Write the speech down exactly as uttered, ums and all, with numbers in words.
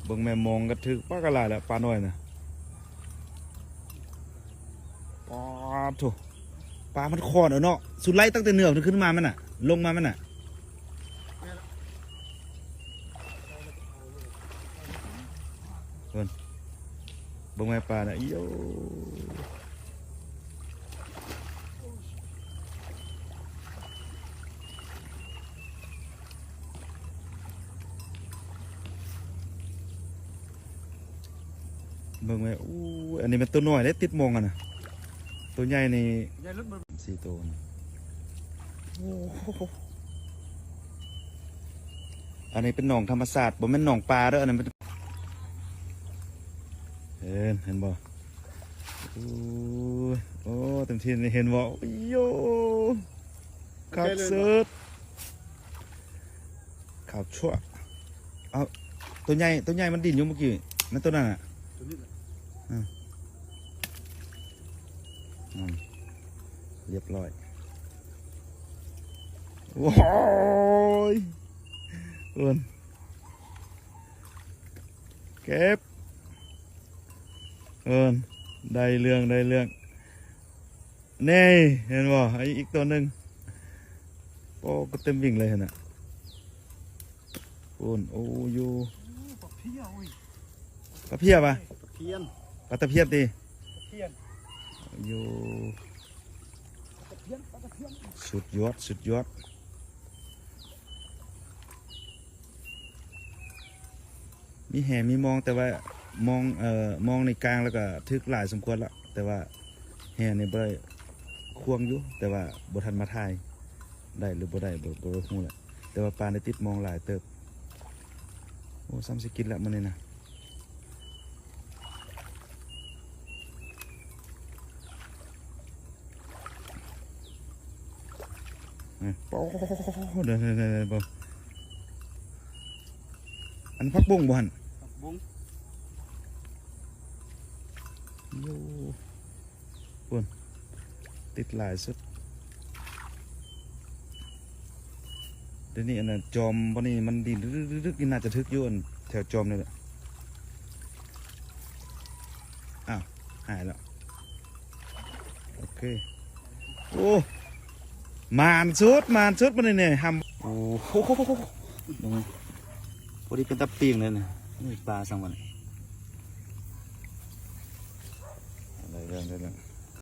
เบิ่งแม่มองก็ถืกปลากะหลายแล้ว ปลาน้อยน่ะ ปาดโถ ปลามันคอนเอาเนาะ สุดไล่ตั้งแต่เหนือมันขึ้นมามันน่ะ ลงมามันน่ะ เบิ่ง เบิ่งแม่ปลาน่ะ อีโย เบิ่งแม่ อู้ อันนี้มันตัวน้อยเด้ ติดมองอะนะ ตัวใหญ่นี่ ใหญ่รถมัน สี่ตัวนี่ โอ้โห อันนี้เป็นหนองธรรมชาติ บ่แม่นหนองปลาเด้อ อันนั้นเป็น เห็น เห็นบ่ โอ้ย โอ้ เต็มที่นี่ เห็นบ่ โอ้ยโย คักสุด ขาวชั่ว เอา ตัวใหญ่ ตัวใหญ่มันดิ้นอยู่เมื่อกี้ นั่นตัวนั้นอ่ะ ตัวนี้แหละ อืม อืม เรียบร้อย โอ้ย เอิ้น เก็บ เอิ้น ได้เรื่อง ได้เรื่อง นี่ เห็นบ่ ไอ้อีกตัวหนึ่ง โอ้ ก็เต็มวิ่งเลยหั่นน่ะ โอ้น โอ้ อยู่ โอ้ ปลาเพี้ยเว้ย ปลาเพี้ยปะ ตะเพียน ปลาตะเพียนติ ตะเพียน อยู่ ปลาตะเพียน ปลาตะเพียน สุดยอด สุดยอด มีแหมีมอง แต่ว่ามอง เอ่อ มองในกลางแล้วก็ถืกหลายสมควรละ แต่ว่าแหนี่บ่ได้ ควงอยู่ แต่ว่าบ่ทันมาถ่าย ได้หรือบ่ได้ บ่ บ่รู้แหละ แต่ว่าปลาได้ติดมองหลายเติบ โอ้ ซ้ำสิกินละมื้อนี้นะ นี่ โอ้โห เดี๋ยว เดี๋ยว เดี๋ยว เดี๋ยว อันผักบุ้งบ่หั่น ผักบุ้ง โอ้ พุ่น ติดหลายสุด เดี๋ยวนี้อันนั้นจอมบ่นี่มันดินดึกๆๆๆ นี่น่าจะถืกอยู่อันแถวจอมนี่แหละ อ้าว หายแล้ว โอเค โอ้ หมานสุด หมานสุดมาเลยเนี่ย หำ โอ้โห พอดีเป็นตะปิงเลยเนี่ย นี่ปลาสังวัน ได้เรื่อง ได้เรื่อง